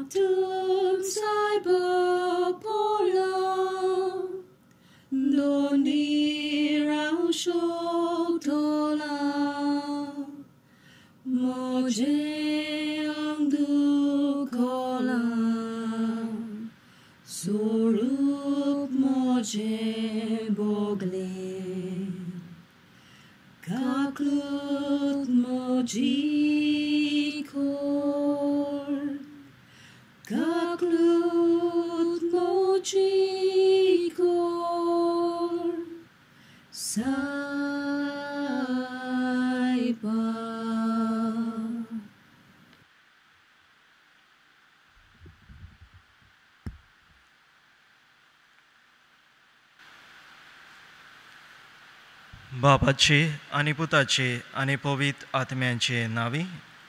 Atum sai popola Donira shotola Moje andukola Sorup moje bogle Kaklut mojikor Kaklut mojikor Saiba. बापाचे आनी पुताचे आनी पवित्र आत्म्याचे नांवी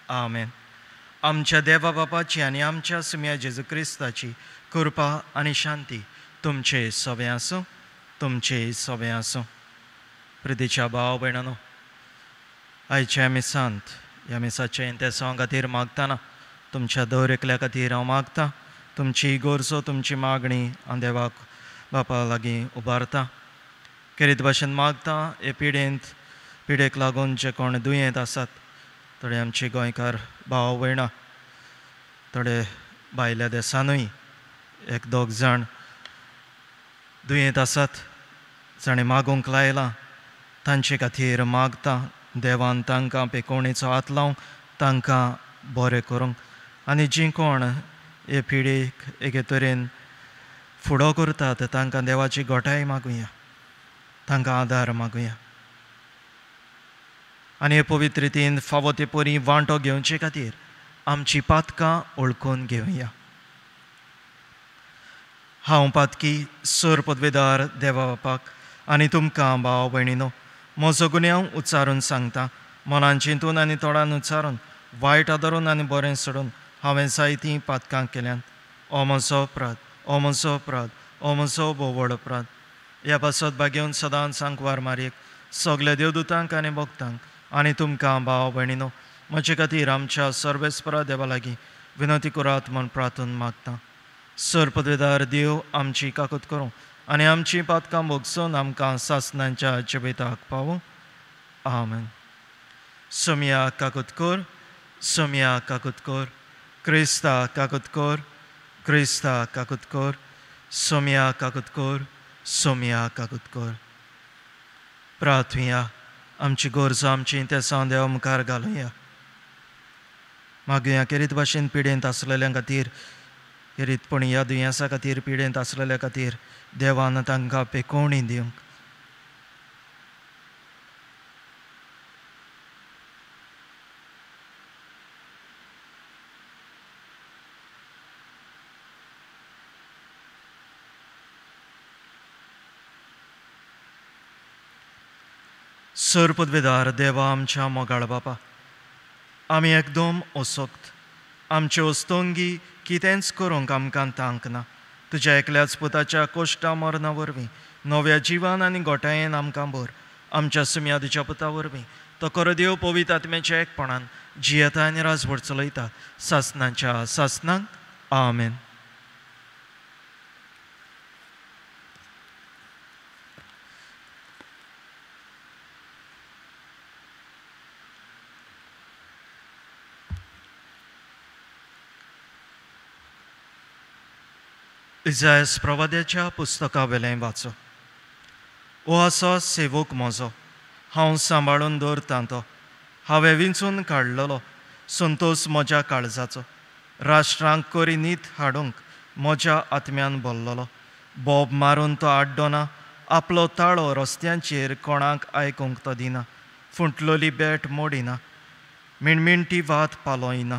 आमेन. आमच्या देवा बापाची आनी आमच्या सुम्या जेजू क्रिस्ताची कृपा आनी शांती तुमचे सगळे आसूं, तुमचे सगळे आसूं. प्रितीच्या भाव भयणानो, आयच्या मिसांत ह्या मिसाचें तेसांव खातीर मागतना तुमच्या दर एकल्या खातीर हांव मागता. तुमची गरजो, तुमची मागणी हांव देवाक बापा लागीं उबारता. खेरीत भाशेन मागता हे पिडेंत पिडेक लागून जे कोण दुयेंत आसात, थोडे आमचे गोंयकार भाव भयणां, थोडे भायल्या देसानूय एक दोग जाण दुयेंत आसात, जाणें मागूंक लायलां तांचे खातीर मागता. देवान तांकां पेकोवणेचो हात लावंक, तांकां बरें करूंक. आनी जीं कोण हे पिडेक एके तरेन फुडो करतात तांकां देवाची गोठाय मागुया, तांकां आदार मागुया. आनी हे पवित्र रितीन फावो ते परी वांटो घेवचे खातीर आमची पातकां वळखून घेवया. हांव पातकी सर पदवेदार देवा बापाक आनी तुमकां भाव भयणीनो म्हजो गुन्यांव उच्चारून सांगता. मनान चिंतून आनी तोंडान उच्चारून, वायट आदारून आनी बरें सोडून हांवें जायतीं पातकां केल्यांत. ओ म्हजो अपराध, ओ म्हजो अपराध, ओ म्हजो भोव व्हड अपराध. ह्या पासत भागेवन सदांच सांकवार मारयेक सगल्या देवदूतांक आनी भक्तांक आनी तुमकां भाव भयणीनो म्हजे खातीर आमच्या सर्वेस्परा देवा लागीं विनंती करात म्हूण प्रार्थना मागता. सर पदवेदार देव आमची काकूत करूं आनी आमची पातकां भोगसून आमकां सासणांच्या जिविताक पावूं. आमेन. सोमया काकूत कर, सोमया काकूत कर, क्रिस्ता काकूत कर, क्रिस्ता काकूत कर, सोमया काकूत कर, सोमया काकूत कर. प्रार्थुया. आमची गरजो, आमची तेसां देवा मुखार घालुया. मागुया खेरीत भाशेन पिडेंत आसलेल्या खातीर, खेरीतपणी ह्या दुयेंसा खातीर पिडेंत आसलेल्या खातीर देवान तांकां पेकोवणी दिवंक. सर पदवेदार देवा आमच्या मोगाळ बापा, आमी एकदम असक्त, आमचे अस्तंगी कितेंच करूंक आमकां तांक ना. तुज्या एकल्याच पुताच्या कोश्टा मरणा वरवीं नव्या जिवान आनी गोठायेन आमकां भर. आमच्या सुम्या तुज्या पुता वरवीं तो खरो देव पवित्र आत्म्याच्या एकपणान जियेता आनी राजवट चलयता सासणाच्या सासणांक. आमेन. इजायस प्रवाद्याच्या पुस्तका वेलें वाचो. ओ आसा सेवक म्हजो, हांव सांबाळून दवरतां तो, हांवें विंचून काडलेलो संतोश म्हज्या काळजाचो. राष्ट्रांक करी नीत हाडूंक म्हज्या आत्म्यान भरलेलो. बोब मारून तो आड्डोना, आपलो ताळो रस्त्यांचेर कोणाक आयकूंक तो दिना. फुंटलोली बेट मोडिना, मिणमिणटी वात पालोयना.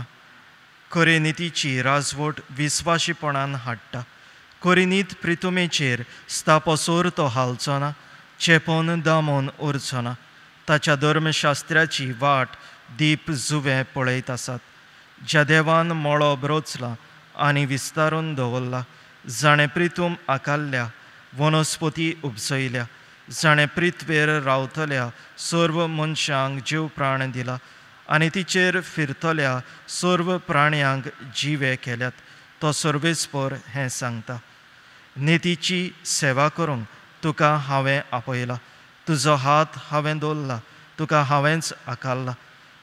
खरे नितीची राजवट विस्वाशीपणान हाडटा. खरी नीत प्रितुमेचेर स्थापसोर तो हालचो ना, चेपोन दामोन उरचो ना. ताच्या धर्मशास्त्राची वाट दीप जुवे पळयत आसात. ज्या देवान मळब रचलां आनी विस्तारून दवरला, जाणें प्रितूम आकारल्या, वनस्पती उपजयल्या, जाणें पृथ्वेर रावतल्या सर्व मनशांक जीव प्राण दिला आनी तिचेर फिरतल्या सर्व प्राण्यांक जिवे केल्यात, तो सर्वेस्पर हें सांगता। नितीची सेवा करूंक तुका हांवें आपयला, तुजो हात हांवें दवरला, तुका हांवेंच आकारला।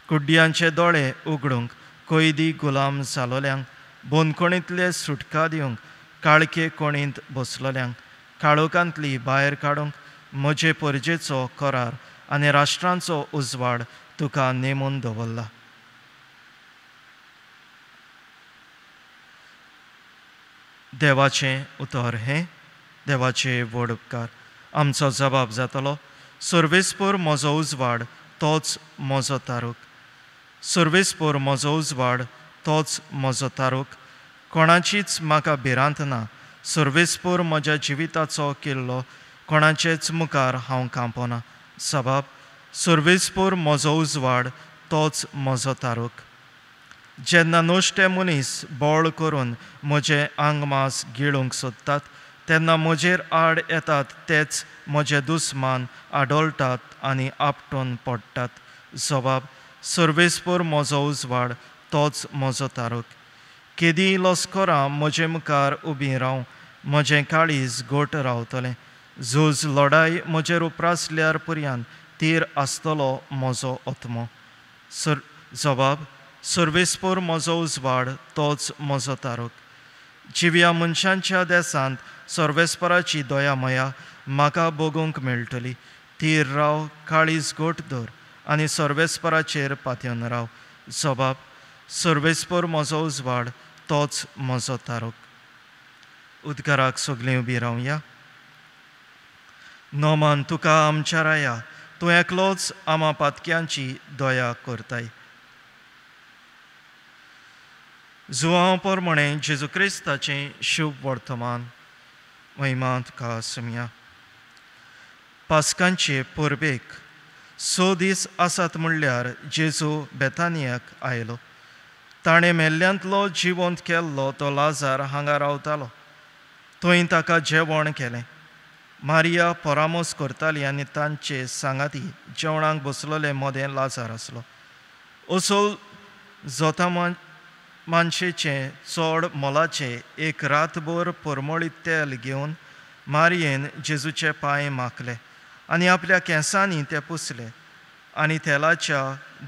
कुड्ड्यांचे दोळे उगडूंक, कैदी गुलाम जालोल्यांक बंदखणींतले सुटका दिवंक, काळखे कोणींत बसलोल्यांक काळोखांतली भायर काडूंक म्हजे परजेचो करार आनी राष्ट्रांचो उजवाड तुका नेमून दवरला। देवाचें उतर हें देवाचे व्हड उपकार। आमचो जबाब जातलो, सर्वेस्पर म्हजो उजवाड तोच म्हजो तारूक, सर्वेस्पर म्हजो उजवाड तोच म्हजो तारूक, कोणाचीच म्हाका भिरांत ना। सर्वेस्पर म्हज्या जिविताचो किल्लो, कोणाचेच मुखार हांव कांपना। सबाब, सर्वेस्पर म्हजो उजवाड तोच म्हजो तारूक। जेन्ना नश्टे मनीस बळ करून म्हजें आंगमास गिळूंक सोदतात तेन्ना म्हजेर आड येतात तेच म्हजे दुस्मान आडोळटात आनी आपटून पडटात। जबाब, सर्वेस्पर म्हजो उजवाड तोच म्हजो तारूक। केदीं लस्करां म्हजे मुखार उबीं राव, म्हजें काळीज घट रावतलें। झूज लडाय म्हजेर उप्रासल्यार पर्यंत तीर आसतलो म्हजो आत्मो। जबाब, सर्वेस्पर म्हजो उजवाड तोच म्हजो तारूक। जिव्या मनशांच्या देसांत सर्वेस्पराची दया मया म्हाका भोगूंक मेळटली। तीर राव, काळीज घट धर आनी सर्वेस्पराचेर पातयेवन राव। जबाब, सर्वेस्पर म्हजो उजवाड तोच म्हजो तारूक। उद्गाराक सगळीं उबी रावया। नोमान तुका आमच्या राया, तूं एकलोच आमा पातक्यांची दया करताय। जुआंव प्रमाणे जेजू क्रिस्ताचें शुभ वर्तमान। महिमा तुका सुमया। पास्कांचे परबेक 6 दीस आसात म्हणल्यार जेजू बेतानियाक आयलो। ताणें मेल्ल्यांतलो जिवंत केल्लो तो लाजार हांगा रावतालो। थंय ताका जेवण केलें। मारिया परामोस करताली आनी तांचे सांगाती जेवणाक बसलोले मदें लाजार आसलो। असो जोता मानशेचें चड मोलाचें एक रातभर परमळीत तेल घेवन मारियेन जेजूचे पांय माखले आनी आपल्या केंसांनी ते पुसले आनी तेलाच्या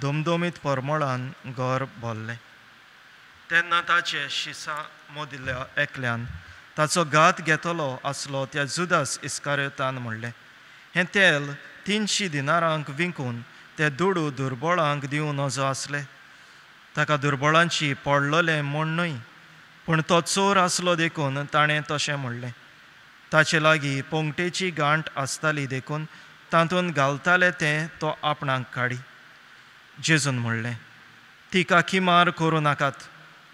दमदमीत परमळान घर भरलें। तेन्ना ताचे शिसा मदल्या एकल्यान ताचो घात घेतलो आसलो त्या जुदास इस्कारियोतान म्हणलें, हें तेल 300 दिनारांक विकून ते दुडू दुर्बळांक दिवं नजो आसले। ताका दुर्बळांची पडलोलें म्हूण न्हय, पूण तो चोर आसलो देखून ताणें तशें म्हणलें। ताचे लागीं पोंगटेची गांठ आसताली देखून तातूंत घालताले तें तो आपणाक काडी। जेजून म्हणलें, तिका किमार करूं नाकात,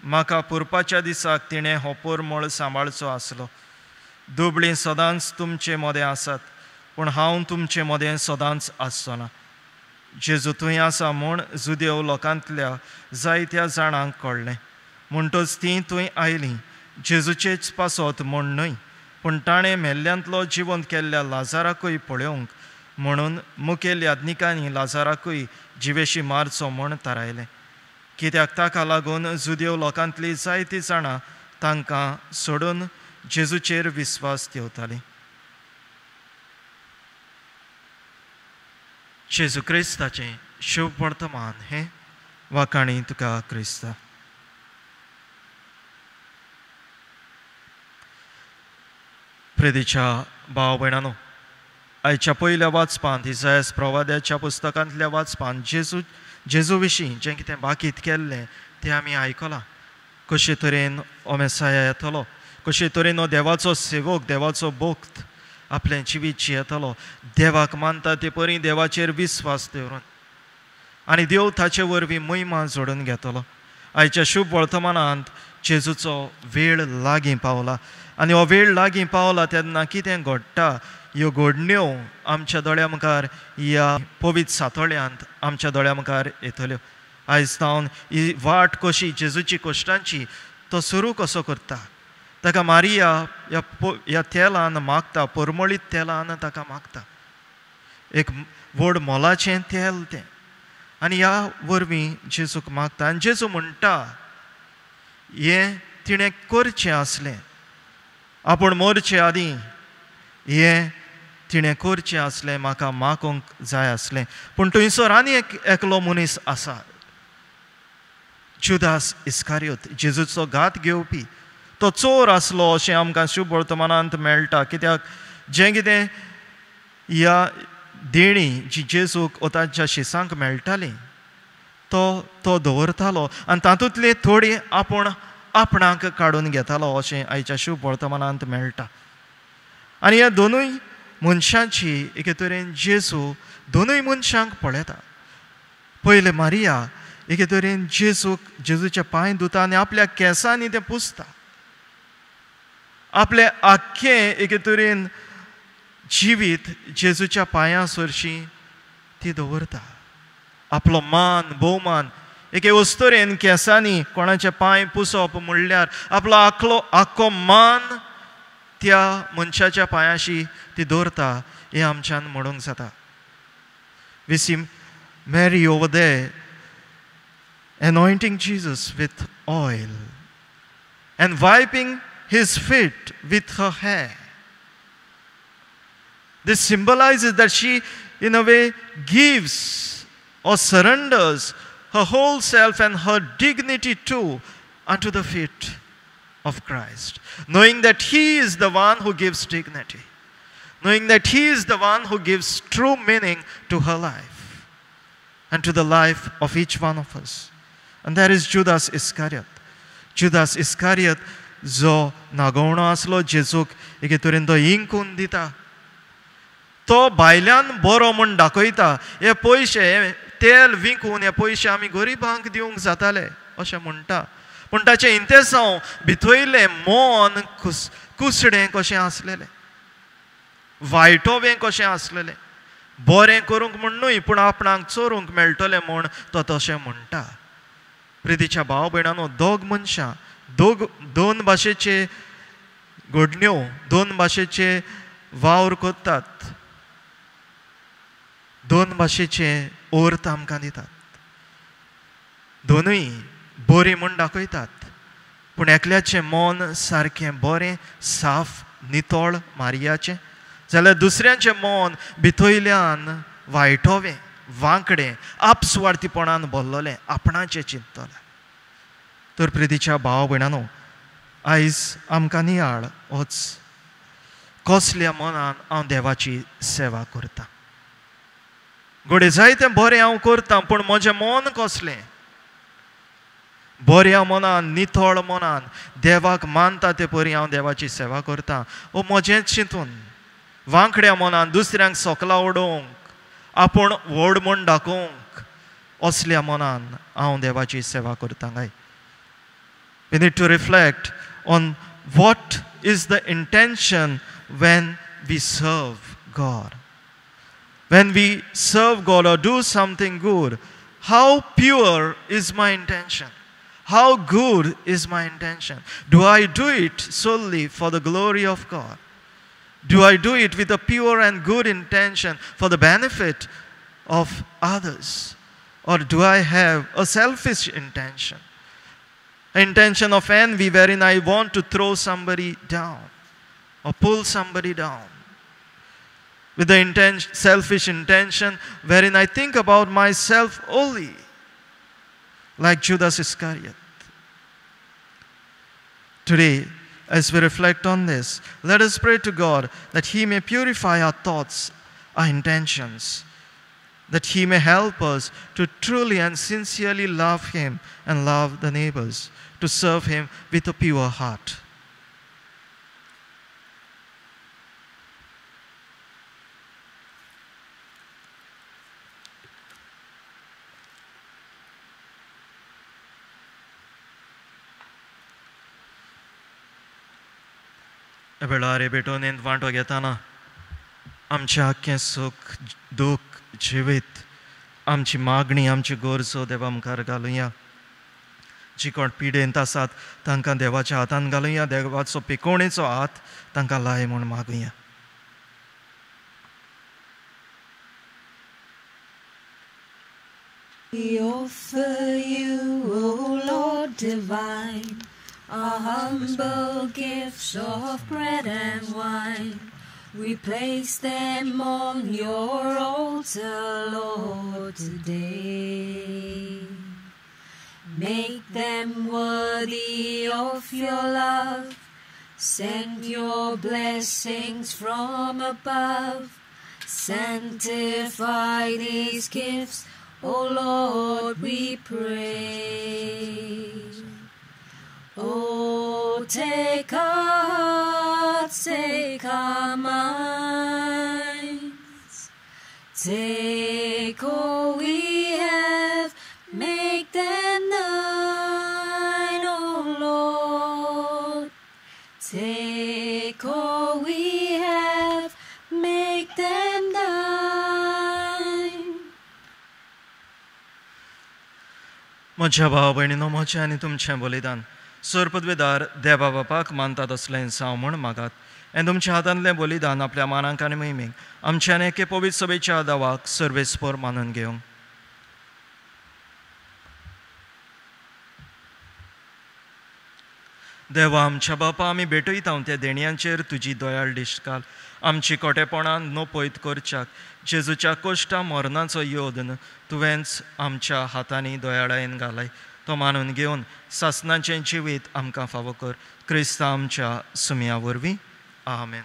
म्हाका पुरपाच्या दिसाक तिणें हो परमळ सांबाळचो आसलो। दुबळीं सदांच तुमचे मदें आसात, पूण हांव तुमचे मदें सदांच आसचो ना। जेजू थंय आसा म्हूण जुदेव लोकांतल्या जायत्या जाणांक कळ्ळें, म्हणटच तीं थंय आयलीं, जेजूचेच पासत म्हूण न्हय, पूण ताणें मेल्ल्यांतलो जिवंत केल्ल्या लाजाराकूय पळोवंक म्हणून मुखेल याज्ञिकांनी लाजाराकूय जिवेशी मारचो म्हूण थारायलें। कित्याक ताका लागून जुदेव लोकांतलीं जायतीं जाणां तांकां सोडून जेजूचेर विस्वास दवरतालीं। जेजू क्रिस्ताचें शुभ वर्तमान हें। वाखाणी तुका क्रिस्ता। प्रेदीच्या भाव भयणानो, आयच्या पयल्या वाचपांत इसायास प्रवाद्याच्या पुस्तकांतल्या वाचपांत जेजू विशीं जें कितें बाकीत केल्लें तें आमी आयकलां। कशे तरेन हो मेसाया येतलो, कशे तरेन हो देवाचो सेवक, देवाचो भक्त आपलें जिवीत जियेतलो, देवाक मानता ते परी देवाचेर विस्वास दवरून आनी देव ताचे वरवीं महिमा जोडून घेतलो। आयच्या शुभ वर्तमानांत जेजूचो वेळ लागीं पावला आनी हो वेळ लागीं पावला तेन्ना कितें घडटा ह्यो घडण्यो आमच्या दोळ्या मुखार ह्या पवित्र सातोळ्यांत आमच्या दोळ्या मुखार येतल्यो। आयज तावन ही वाट कशी जेजूची कश्टांची तो सुरू कसो करता, ताका मारिया ह्या तेलान मागता, परमळीत तेलान ताका मागता, एक व्हड मोलाचें तेल तें, आनी ह्या वरवीं जेजूक मागता आनी जेजू म्हणटा हें तिणें करचें आसलें, आपूण मरचे आदीं हें तिणें करचें आसलें, म्हाका मागूंक जाय आसलें. पूण थंयसर आनी एकलो मनीस आसा, जुदास इस्कारियोत, जेजूचो घात घेवपी. तो चोर आसलो अशें आमकां शुभ वर्तमानांत मेळटा. कित्याक जें कितें ह्या देणी जी जेजूक वो ताच्या शिसांक मेळटाली तो तो दवरतालो आनी तातूंतली थोडी आपूण आपणाक काडून घेतालो अशें आयच्या शुभ वर्तमानांत मेळटा. आनी ह्या दोनूय मनशांची एके तरेन जेजू दोनूय मनशांक पळयता. पयलें मारिया एके तरेन जेजूक जेजूचे पांय धुता आनी आपल्या केंसांनी तें पुसता. आपलें आख्खें एके तरेन जिवीत जेजूच्या पांयां सरशी ती दवरता. आपलो मान भोवमान एके वस्तुरेन केंसांनी कोणाचे पांय पुसप म्हणल्यार आपलो आख्खो मान त्या मनशाच्या पांयाशी ती दवरता हें आमच्यान म्हणूंक जाता. We see Mary over there anointing Jesus with oil and wiping his feet with her hair. This symbolizes that she, in a way, gives or surrenders her whole self and her dignity too unto the feet of Christ, knowing that He is the one who gives dignity, knowing that He is the one who gives true meaning to her life and to the life of each one of us. And there is Judas Iscariot. Judas Iscariot जो नागोवणो आसलो, जेजूक एके तरेन तो इंकून दिता, तो भायल्यान बरो म्हूण दाखयता, हे पयशे तेल विकून हे पयशे आमी गरिबांक दिवंक जाताले अशें म्हणटा. पूण ताचें इंतेसांव भितयलें मन कुसडें कशें आसलेलें, वायटोवें कशें आसलेलें, बरें करूंक म्हूण न्हय पूण आपणाक चोरूंक मेळटलें म्हूण तो तशें म्हणटा. प्रितीच्या भाव भयणांनो, दोग मनशां दोन भाशेचे घडण्यो, दोन भाशेचे वावर करतात, दोन भाशेचे अर्थ आमकां दितात, दोनूय बरीं म्हूण दाखयतात, पूण एकल्याचें मन सारकें बरें साफ नितळ मारियाचें जाल्यार दुसऱ्यांचें मन भितयल्यान वायटोवें, वांकडें, आपसुवार्थीपणान भरलेलें, आपणाचें चिंततलें. तर प्रितीच्या भाव भयणांनो, आयज आमकां नियाळ होच, कसल्या मनान हांव देवाची सेवा करता. घडये जायतें बरें हांव करता पूण म्हजें मन कसलें? बऱ्या मनान, नितळ मनान देवाक मानता ते परी हांव देवाची सेवा करता, ओ म्हजें चिंतून वांकड्या मनान दुसऱ्यांक सोकला उडोवंक, आपूण व्हड म्हूण दाखोवंक, असल्या मनान हांव देवाची सेवा करता काय? We need to reflect on what is the intention when we serve God. When we serve God or do something good, how pure is my intention? How good is my intention? Do I do it solely for the glory of God? Do I do it with a pure and good intention for the benefit of others? Or do I have a selfish intention? Intention of envy wherein I want to throw somebody down or pull somebody down. With the selfish intention wherein I think about myself only, like Judas Iscariot. Today, as we reflect on this, let us pray to God that He may purify our thoughts, our intentions, that He may help us to truly and sincerely love Him and love the neighbors, to serve Him with a pure heart. वेळार भेटोवणेंत वांटो घेताना आमचें आख्खें सूख दूख जिवीत, आमची मागणी, आमची गरजो देवा मुखार घालुया. जी कोण पिडेंत आसात तांकां देवाच्या हातान घालुया, देवाचो पिकोवणेचो हात तांकां लाय म्हूण मागुया. We offer you, O Lord divine, our Our humble gifts of bread and wine, we place them on your altar, Lord, today. Make them worthy of your love. Send your blessings from above. Sanctify these gifts, O Lord, we pray. Oh, take our hearts, take our minds, take all we have, make them thine, O Lord. Take all we have, make them thine. म्हज्या भाव भयणीनो, म्हजें आनी तुमचें बलिदान सोरपदवेदार देवा बापाक मानतात असलें जावं म्हूण मागात. आनी तुमच्या हातांतलें बलिदान आपल्या मानांक आनी महिमेक आमच्या आनी एके पवित्र सभेच्या दावाक सर्वेस्पर मानून घेवंक. देवा आमच्या बापा, आमी भेटयता त्या देणयांचेर तुजी दयाळ दिश्ट घाल. आमची कोटेपणान नपयत करच्याक जेजूच्या कोश्टा मरणाचो योदन तुवेंच आमच्या हातांनी दयाळायेन घालाय. तो मानून घेवन सासनाचें जिवीत आमकां फावो कर. क्रिस्ता आमच्या सुमया वरवीं. आमेन.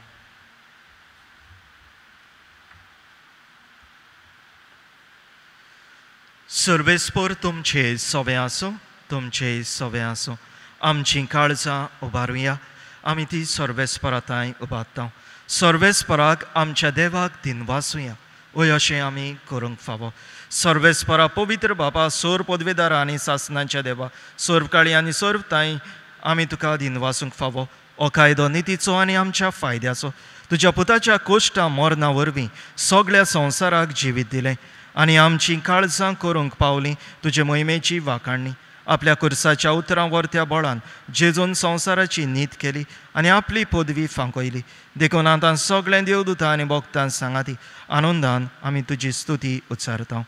सर्वेस्पर तुमचे सवे आसूं, तुमचे सवे आसूं. आमचीं काळजां उबारुया, आमी ती सर्वेस्परा तांय उबारता. सर्वेस्पराक आमच्या देवाक दिनवासुया, वय अशें आमी करूंक फावो. सर्वेस्परा पवित्र बापा, सोर पदवेदारा आनी सासनाच्या देवा, सर्वकाळी आनी सर्व तांय आमी तुका दिनवासूंक फावो. हो कायदो नितीचो आनी आमच्या फायद्याचो. तुज्या पुताच्या कोश्टा मरणा वरवीं सगळ्या संवसाराक जिवीत दिलें आनी आमचीं काळजां करूंक पावलीं तुजे मोहिमेची वाखाणणी. आपल्या कुर्साच्या उतरां वर्त्या बळान जेजून संवसाराची नीत केली आनी आपली पदवी फांकयली. देखून आतां सगळें देवदूतां आनी भक्तां सांगाती आनंदान आमी तुजी स्तुती उच्चारता.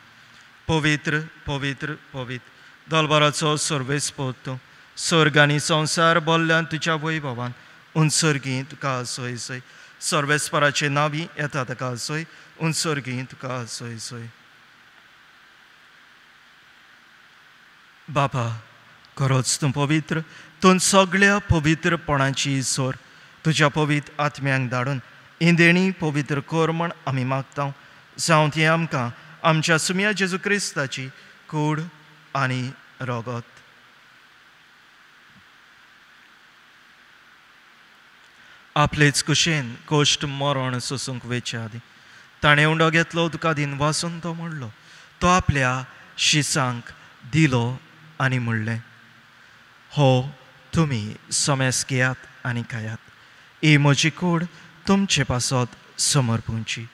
पवित्र पवित्र पवित्र दलबराचो सर्वेस्पर तूं, स्वर्ग आनी संवसार बोल्ल्यान तुज्या वैभवान. उंचर्गी तुका सोय सोय. सर्वेस्पराचे नावी येता ताका सोय. उंचर्गी तुका सोय सोय. बाबा, खरोच तूं पवित्र, तूं सगळ्या पवित्रपणाची सोर. तुज्या पवित्र आत्म्यांक धाडून ही देणी पवित्र कर म्हण आमी मागता. जावं ती आमकां आमच्या सुमया जेजू क्रिस्ताची कूड आनी रगत. आपलेच कुशेन कोश्ट मरण सोसूंक वेचे आदीं ताणें उंडो घेतलो, तुका दिनवासून तो म्हणलो. तो आपल्या शिसांक दिलो आनी म्हणलें, हो तुमी समेस घेयात आनी खायात. ही म्हजी कूड तुमचे पासत समर्पूंची.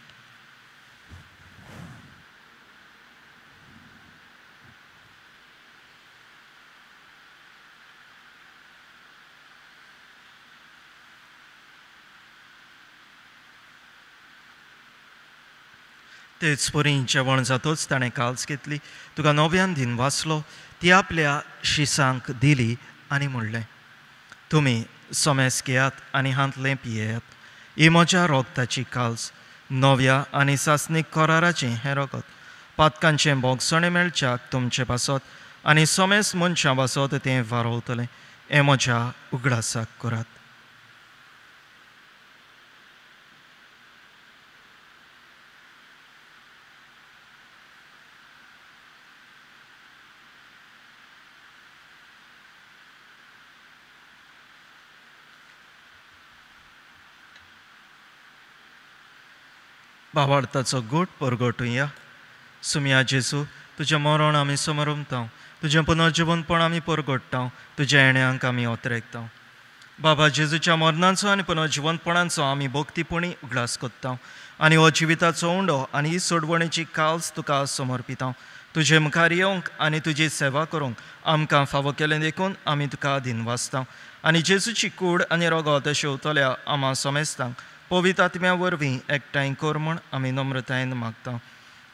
तेच परी जेवण जातोच ताणें काल्स घेतली, तुका नव्यान दिनवासलो, ती आपल्या शिसांक दिली आनी म्हणलें, तुमी समेस घेयात आनी हांतलें पियेयात. ही म्हज्या रोगताची काल्स, नव्या आनी सासणीक कराराचें हें रगत. पातकांचें भोगसणें मेळच्याक तुमचे पासत आनी समेस मनशां पासत तें वारोवतलें. हें म्हज्या उगडासाक करात. भावार्थाचो गोट परगटुया. सुमया जेजू, तुजें मरण आमी समरमता, तुजें पुनर्जिवनपण आमी परगट्टा, तुज्या येण्यांक आमी ओतरेकता. बाबा जेजूच्या मरणाचो आनी पुनर्जिवनपणाचो आमी भक्तीपणी उगडास करता आनी हो जिविताचो उंडो आनी ही सोडवणेची काल्स तुका समर्पिता. तुजे मुखार येवंक आनी तुजी सेवा करूंक आमकां फावो केलें देखून आमी तुका दिनवासता. आनी जेजूची कूड आनी रगत शेवतल्या आमा समेस्तांक पवित्र आत्म्या वरवीं एकठांय कर म्हूण आमी नम्रतायेन मागता.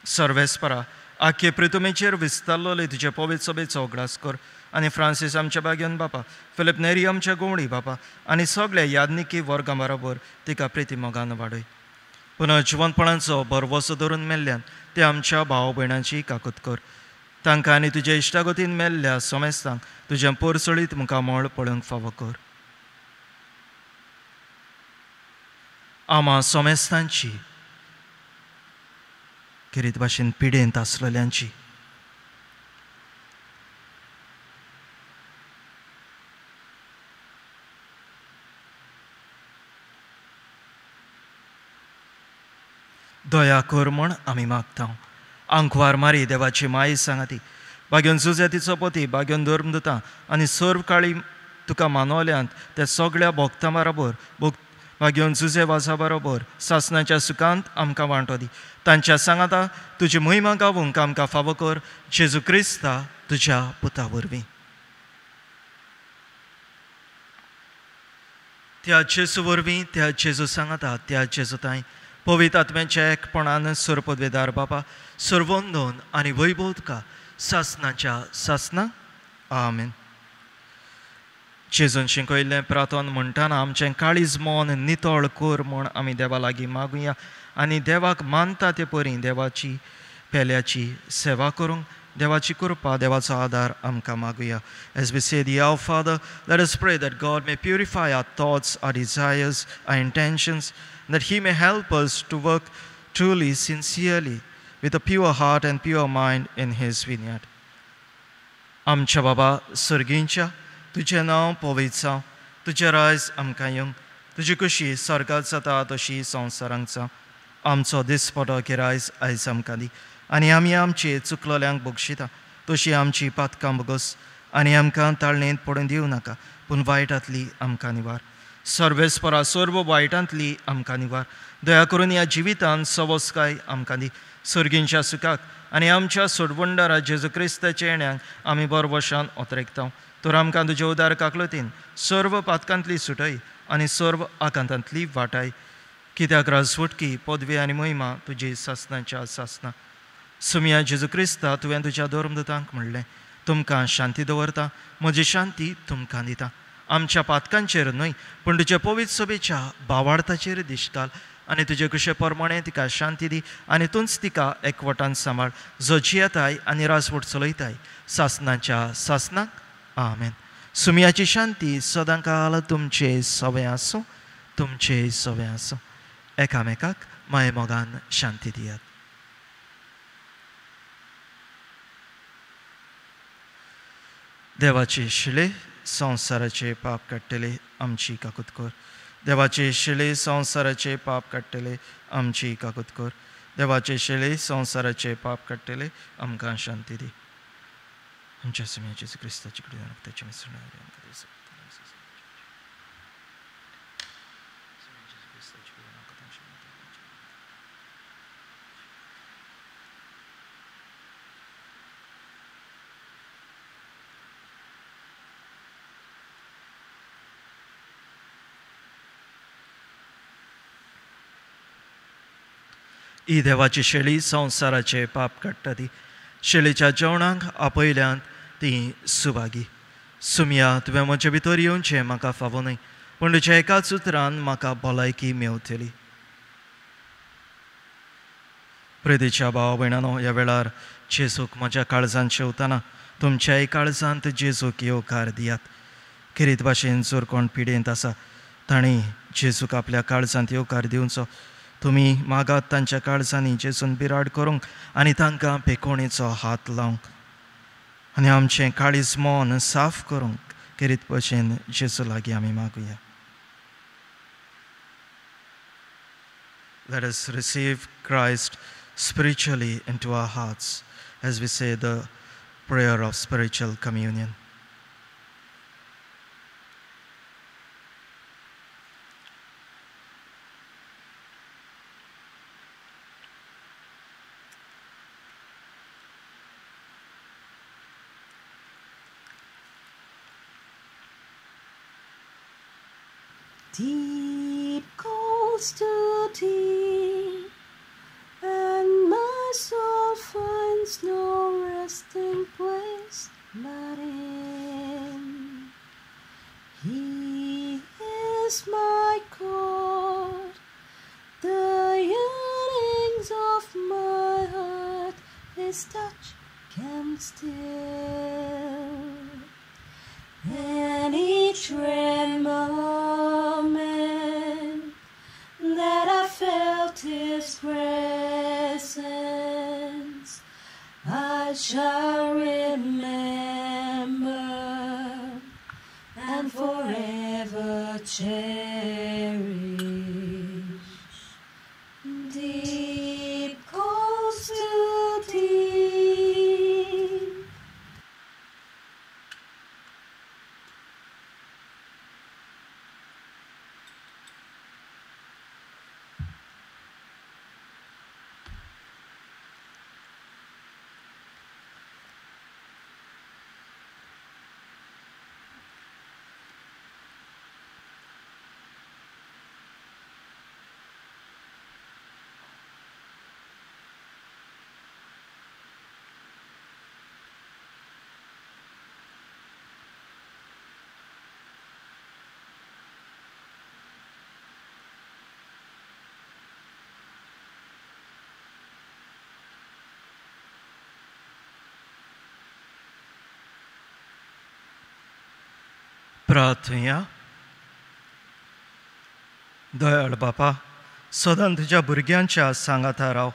सर्वेस्परा, आख्खे पृथ्वीचेर विस्तारलोले तुजे पवित्र सभेचो उगडास कर. आनी फ्रांसीस आमच्या बागेवन बापा, फिलीप नेरी आमच्या गोवणी बापा आनी सगळ्या यादनिकी वर्गां बरोबर तिका प्रिती मोगान वाडय. पुनः जिवनपणाचो भरवसो धरून मेल्ल्यान ते आमच्या भाव भयणांची काकूत कर. तांकां आनी तुज्या इश्टागतीन मेल्ल्या सोमेस्तांक तुज्या पोरसळीत मुखामळ पळोवंक फावो कर. आमा सोमेस्तांची खेरीत भाशेन पिडेंत आसलेल्यांची दया कर म्हण आमी मागता. आंकवार मारी देवाची माई सांगाती, बागेवन जुजे तिचो पती, बागेवन धर्म दिता आनी सर्व काळी तुका मानवल्यांत त्या सगळ्या भोगता बरोबर बागेवन जुजे वाजा बरोबर सासनाच्या सुखांत आमकां वांटो दी. तांच्या सांगाता तुजी महिमा गावूंक आमकां फावो कर, जेजू क्रिस्ता तुज्या पुता वरवीं. त्या जेजू वरवीं, त्या जेजू सांगाता, त्या जेजू तांय पवित्र आत्म्याच्या एकपणान सर्वपदवेदार बापा सर्वंदन आनी वैभव तुका सासनाच्या सासना. आमेन. जेजून शिकयल्लें प्रार्थन म्हणटाना आमचें काळीज मन नितळ कर म्हूण आमी देवा लागीं मागुया आनी देवाक मानता ते परी देवाची पेल्याची सेवा करूंक देवाची कृपा, देवाचो आदार आमकां मागुया. As we say the Our Father, let us pray that God may purify our thoughts, our desires, our intentions, that He may help us to work truly, sincerely, with a pure heart and pure mind in His vineyard. आमच्या बाबा सर्गींच्या, तुजें नांव पवित्र जावं, तुजें रायज आमकां येवं, तुजी खुशी स्वर्गांत जाता तशी संवसारांत जावं. आमचो दिसपटो गिरायज आयज आमकां दी आनी आमी आमचे चुकलोल्यांक बक्षिता तशी आमची पातकां बगस आनी आमकां ताळणेंत पडून दिवं नाका, पूण वायटांतली आमकां निवार. सर्वेस्परा सर्व वायटांतली आमकां निवार. दया करून ह्या जिवितांत सवस्काय आमकां दी. सर्गींच्या सुखाक आनी आमच्या सोडवणदारा जेजू क्रिस्ताच्या येण्याक आमी बरवशान ओतरेकता. तर आमकां तुज्या उदार काकलतीन सर्व पातकांतली सुटय आनी सर्व आकांतांतली वाटाय. कित्याक राजवटकी पदवी आनी महिमा तुजी सासनाच्या सासना. सुमिया जेजू क्रिस्ता, तुवें तुज्या धर्मदूतांक म्हणलें, तुमकां शांती दवरता, म्हजी शांती तुमकां दिता. आमच्या पातकांचेर न्हय पूण तुज्या पवित्र सभेच्या भावार्थाचेर दिश्ट घाल आनी तुजे कुशे प्रमाणे तिका शांती दी आनी तूंच तिका एकवटान सांबाळ, जो जियेताय आनी राजवट चलयताय सासनाच्या सासनाक. आमेन. सुमियाची शांती सदांकाल तुमचे सवे आसूं, तुमचे सवे आसूं. एकामेकाक मायेमोगान शांती दियात. देवाचे शिले संवसाराचे पाप काडटले आमची काकूत कर. देवाचे शिले संवसाराचे पाप काडटले आमची काकूत कर. देवाचे शिले संवसाराचे पाप काडटले आमकां शांती दी. आमच्या सुम्या जेजू क्रिस्ताचे कडेन ताचें ही देवाची शेळी संवसाराचे पाप काडटा ती. शेळीच्या जेवणाक आपयल्यान ती सुभागी. सुमया, तुवें म्हजे भितर येवचें म्हाका फावो न्हय, पूण तुज्या एकाच उतरान म्हाका भलायकी मेवतली. प्रेतीच्या भाव भयणानो, ह्या वेळार जेजूक म्हज्या काळजान शेवतना तुमच्याय काळजांत जेजूक येवकार दियात. खेरीत भाशेन जर कोण पिडेंत आसा तांणी जेजूक आपल्या काळजांत येवकार दिवचो. तुमी मागात तांच्या काळजांनी जेजून बिराड करूंक आनी तांकां पेकोणेचो हात लावंक आनी आमचें काळीज मन साफ करूंक खेरीत भाशेन जेजू लागीं आमी मागुया. Let us receive Christ spiritually into our hearts as we say the prayer of spiritual communion. Deep calls to deep, and my soul finds no resting place but in is my God, the yearnings of my heart His touch can still. And each rare moment that I felt His presence, I shall remember and forever cherish. Deep calls to deep. प्रार्थुया. दयाळ बापा, सदां तुज्या भुरग्यांच्या सांगाता राव.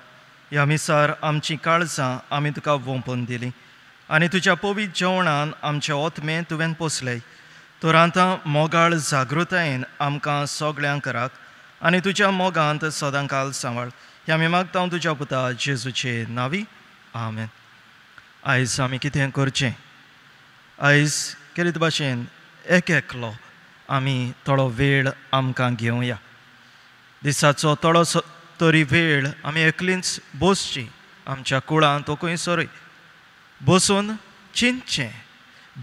ह्या मिसार आमचीं काळजां आमी तुका वोंपून दिलीं आनी तुज्या पवित्र जेवणान आमचे ओतमे तुवें पोसले. तर आतां मोगाळ जागृतायेन आमकां सगळ्यांक राख आनी तुज्या मोगांत सदां काल सांबाळ. ह्या आमी मागता तुज्या पुता जेजूचे नांवी, आमेन. आयज आमी कितें करचें? आयज केरीत भाशेन एक एकलो आमी थोडो वेळ आमकां घेवया. दिसाचो थोडो तरी वेळ आमी एकलींच बसची आमच्या कुळांत वो खंयसरूय बसून चिंतचें,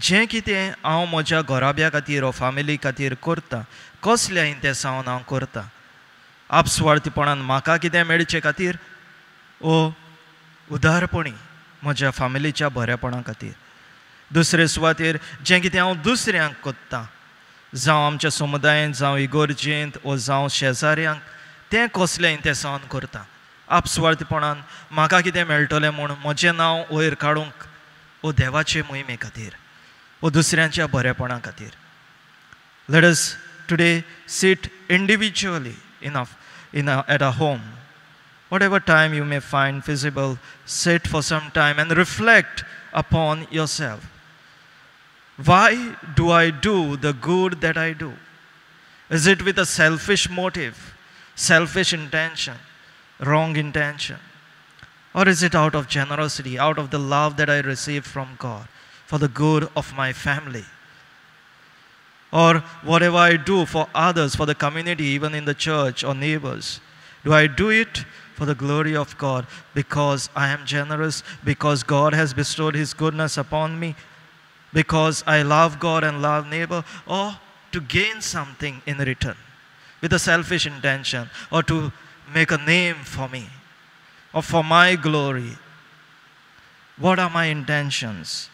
जें कितें हांव म्हज्या घराब्या खातीर वो फामिली खातीर करता, कसल्या इंतेसांवान हांव करता, आपसुवार्थीपणान म्हाका कितें मेळचे खातीर वो उदारपणी म्हज्या फामिलीच्या बरेपणा खातीर. दुसरे सुवातेर जें कितें हांव दुसऱ्यांक कोत्तां, जावं आमच्या समुदायेंत, जावं इगोर्जेंत वो जावं शेजाऱ्यांक, तें कसलें इंतेसांवान करता, आपसुवार्थीपणान म्हाका कितें मेळटलें म्हूण म्हजें नांव वयर काडूंक वो देवाचे मोहिमे खातीर वो दुसऱ्यांच्या बरेपणा खातीर. Let us today sit individually at a home. Whatever time you may find feasible, sit for some time and reflect upon yourself. Why do I do the good that I do? Is it with a selfish motive, selfish intention, wrong intention? Or is it out of generosity, out of the love that I receive from God for the good of my family? Or whatever I do for others, for the community, even in the church or neighbors, do I do it for the glory of God, because I am generous, because God has bestowed His goodness upon me, because I love God and love neighbor, or to gain something in return with a selfish intention, or to make a name for me, or for my glory? What are my intentions?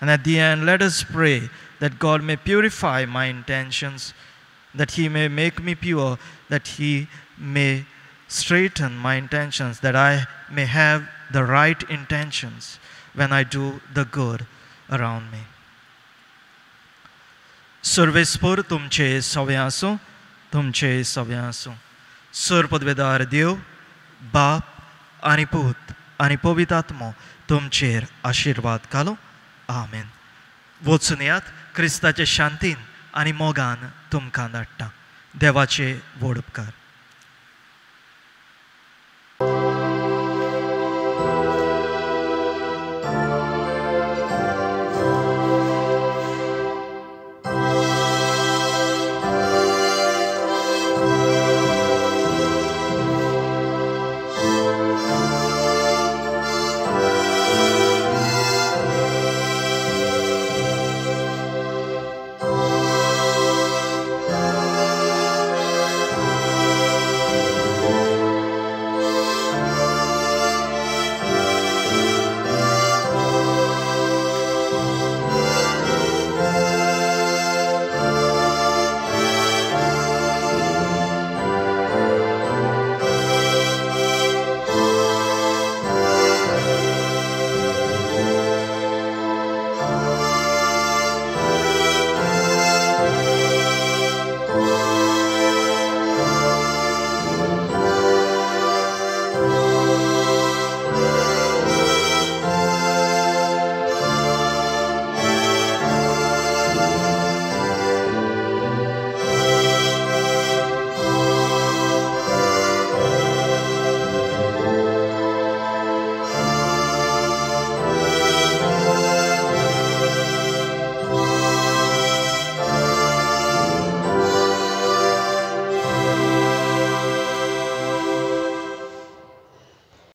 And at the end, let us pray that God may purify my intentions, that He may make me pure, that He may straighten my intentions, that I may have the right intentions when I do the good around me. सर्वेस्पर तुमचे सवे आसूं, तुमचे सवे आसूं. Sir पदवेदार देव बाप आनी पूत आनी पवित्र आत्मो तुमचेर आशिर्वाद घालूं. आमेन. वचून येयात क्रिस्ताचे शांतीन आनी मोगान तुमकां धाडटा. देवाचे व्हड उपकार.